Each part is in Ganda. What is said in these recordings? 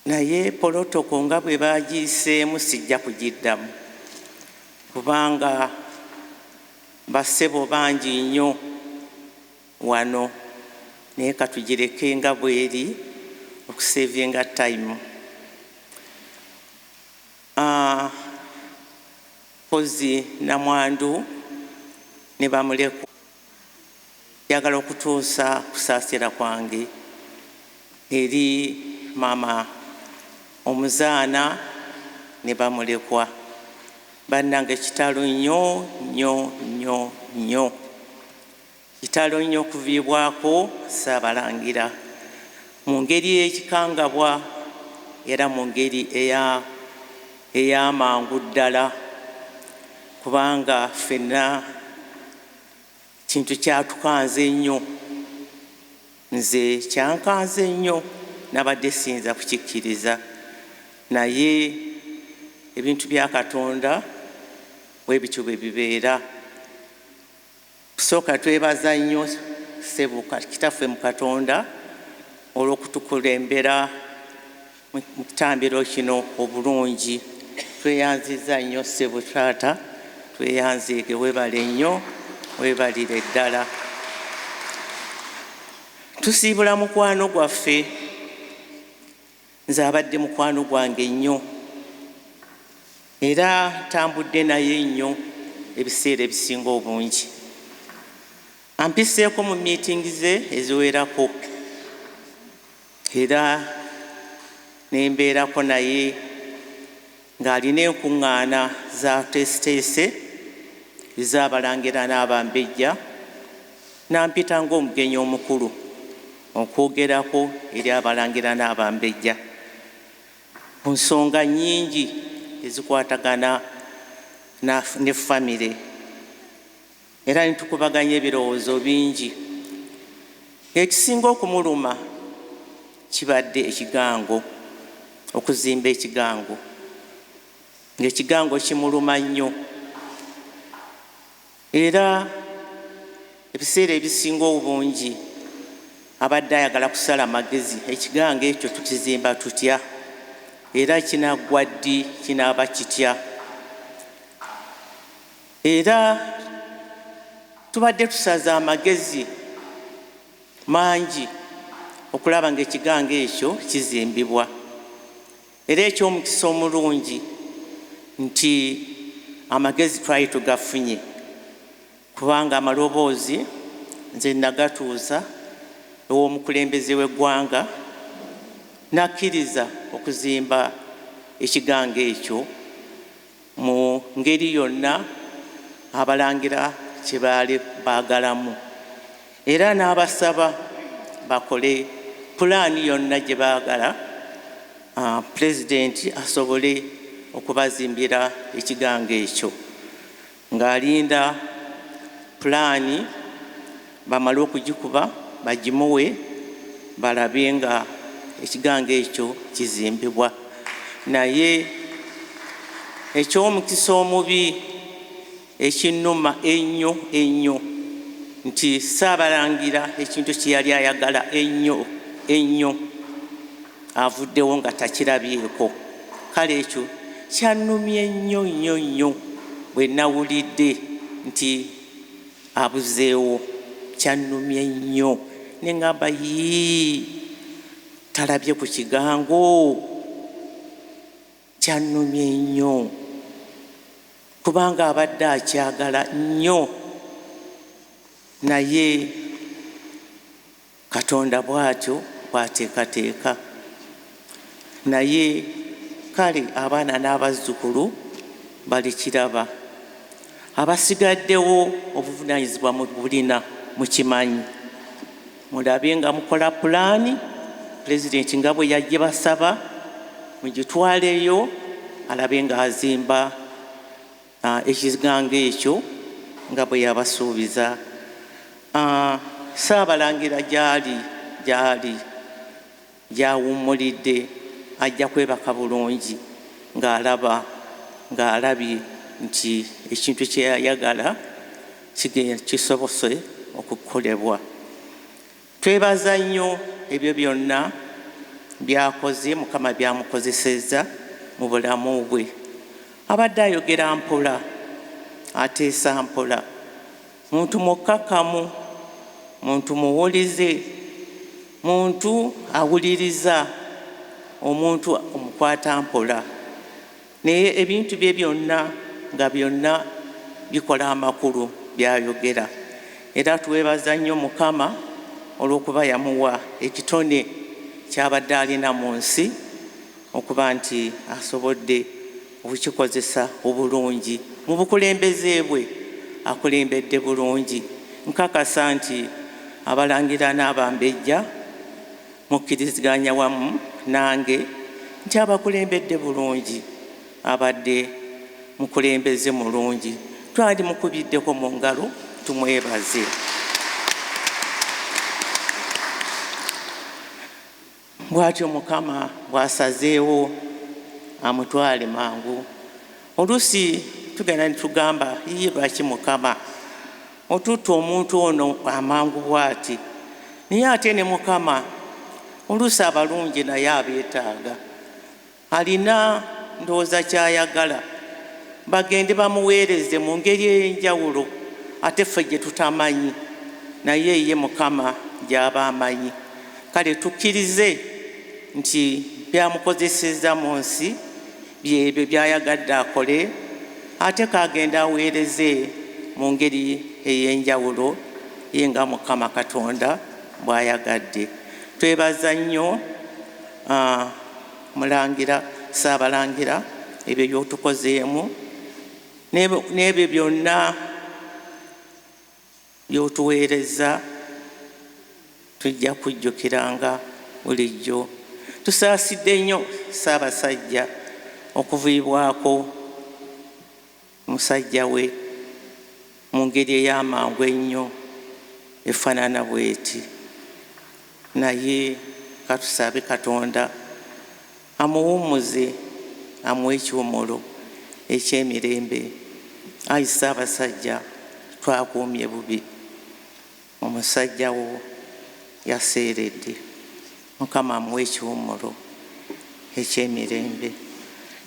Naye protocol nga bwe bagiyiseemu sijja kugiddamu, kubanga bassebo bangi nnyo wano, naye katugireke nga bweri okusavinga time. Mpozi namwandu ne bamulekwa, njagala okutuusa kusaasira kwange eri maama omuzaana ne bamulekwa. Bannange, kitalo nnyo nnyo nnyo nnyo, kitalo nnyo okuviibwako Ssaabalangira mu ngeri ey'ekikangabwa era mu ngeri ey'amangu ddala, kubanga ffenna kintu kyatukanze nnyo. Nze kyankanze nnyo, nabadde siyinza kukikkiriza, naye ebintu bya Katonda bwe bityo bwe bibeera. Kusooka twebaza nnyo ssebo kitaffe mu Katonda olw'okutukulembera mu kitambiro kino obulungi. Tweyanziza nnyo, ssebo taata, tweyanziige, weebale nnyo, weebalire ddala. Tusiibula mukwano gwaffe. Nze abadde mukwano gwange nnyo era ntambudde naye nnyo ebiseera ebisinga obungi. Ampiseeko mu meeting ze eziwerako era nembeerako naye ng'alina enkuŋŋaana z'ateeseteese ez'abalangira n'abambejja, n'ampita ng'omugenyi omukulu okwogerako eri abalangira n'abambejja ku nsonga nnyingi ezikwatagana ne famire, era netukubaganya ebirowoozo bingi. Ekisinga okumuluma kibadde ekigango, okuzimba ekigango, ng'ekigango kimuluma nnyo, era ebiseera ebisinga obungi abadde ayagala kusala magezi: ekigango ekyo tukizimba tutya, era kinaggwa ddi, kinaaba kitya? Era tubadde tusaza amagezi mangi okulaba ng'ekigango ekyo kizimbibwa. Era ekyomukisa omulungi nti amagezi twali tugafunye, kubanga amaloboozi nze nagatuuza ew'omukulembeze w'eggwanga, nakkiriza okuzimba ekigango ekyo mu ngeri yonna abalangira kye baali baagalamu, era n'abasaba bakole pulaani yonna gye baagala, pulezidenti asobole okubazimbira ekigango ekyo, ng'alinda pulaani bamale okugikuba bagimuwe, balabe nga ekigango ekyo kizimbibwa. Naye ekyomukisa omubi ekinnuma ennyo ennyo nti Ssaabalangira ekintu kye yali ayagala ennyo ennyo avuddewo nga takirabyeko. Kale ekyo kyannumye nnyo nnyo nnyo bwe nawulidde nti abuzeewo. Kyannumye nnyo ne ŋŋamba, "Yii, talabye ku kigango." Kyannumye nnyo kubanga abadde akyagala nnyo, naye Katonda bw'atyo bw'ateekateeka. Naye kale abaana n'abazzukulu balikiraba. Abasigaddewo obuvunaanyizibwa mu bulina, mukimanyi. Mulabe nga mukola pulaani pulezidenti nga bwe yajje basaba, mugitwaleyo alabe ng'azimba ekigango ekyo nga bwe yabasuubiza. Ssaabalangira gy'ali, gy'ali gy'awummulidde, ajja kwebaka bulungi ng'alaba ng'alabye nti ekintu kye yayagala kisobose okukolebwa. Twebaza nnyo ebyo byonna. By'akoze, Mukama by'amukozesezza mu bulamu bwe. Abadde ayogera mpola, ateesa mpola, muntu mukkakkamu, muntu muwulize, muntu awuliriza, omuntu omukwata mpola, naye ebintu bye byonna nga byonna bikola amakulu by'ayogera. Era twebaza nnyo Mukama olw'okuba yamuwa ekitone ky'abadde alina mu nsi, okuba nti asobodde okukikozesa obulungi mu bukulembeze bwe. Akulembedde bulungi. Nkakasa nti abalangira n'abambejja mukkiriziganya wamu nange nti abakulembedde bulungi, abadde mukulembeze mulungi. Twandimukubiddeko mu ngalo tumwebaze. Bw'atyo Mukama bw'asazeewo amutwale mangu. Oluusi tugenda ne tugamba, "Iye, lwaki Mukama otutta omuntu ono amangu bw'ati?" Naye ate ne Mukama oluusi abalungi naye abeetaaga. Alina ndowooza ky'ayagala bagende bamuweereze mu ngeri ey'enjawulo, ate ffe gye tutamanyi, naye ye Mukama gy'aba amanyi. Kale tukkirize nti byamukozesezza mu nsi byebyo by'ayagadde akole, ate kagenda aweereze mu ngeri ey'enjawulo ye nga Mukama Katonda bw'ayagadde. Twebaza nnyo, Mulangira, Ssaabalangira, ebyo by'otukozeemu n'ebyo byonna by'otuweereza. Tujja kujjukiranga bulijjo. Tusaasidde nnyo Ssaabasajja okuviibwako musajja we mu ngeri ey'amangu ennyo efaanana bw'eti, naye katusabe Katonda amuwummuze, amuwe ekiwummulo eky'emirembe. Ayi Ssaabasajja, twakuumye bubi, omusajja wo yaseeredde. Mukama amuwe ekiwummulo eky'emirembe.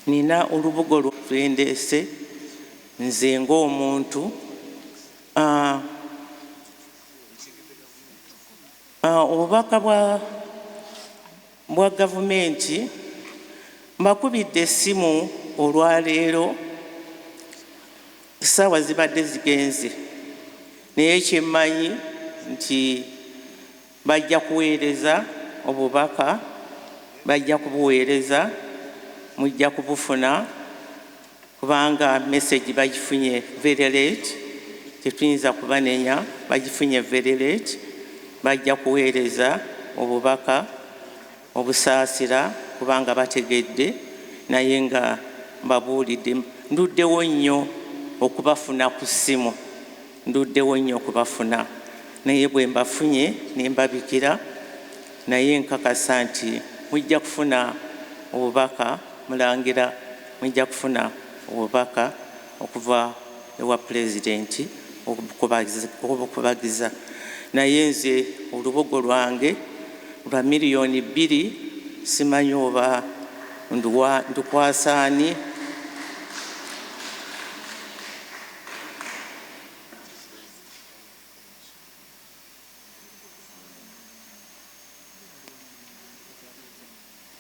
Nina olubugo lwendeese nze ng'omuntu. Obubaka bwa gavumenti, mbakubidde essimu olwaleero, essaawa zibadde zigenze, naye kyemmanyi nti bajja kuweereza obubaka, bajja kubuweereza, mujja kubufuna, kubanga message bagifunye very late. Tetuyinza kubanenya, bagifunye very late. Bajja kuweereza obubaka obusaasira kubanga bategedde, naye nga mbabuulidde, nduddewo nnyo okubafuna ku ssimu, nduddewo nnyo okubafuna, naye bwe mbafunye ne mbabikira. Naye nkakasa nti mujja kufuna obubaka, Mulangira, mujja kufuna obubaka okuva ewa Pulezidenti obukubagiza. Naye nze olubugo lwange lwa 2 million, simanyi oba ndukwasaani.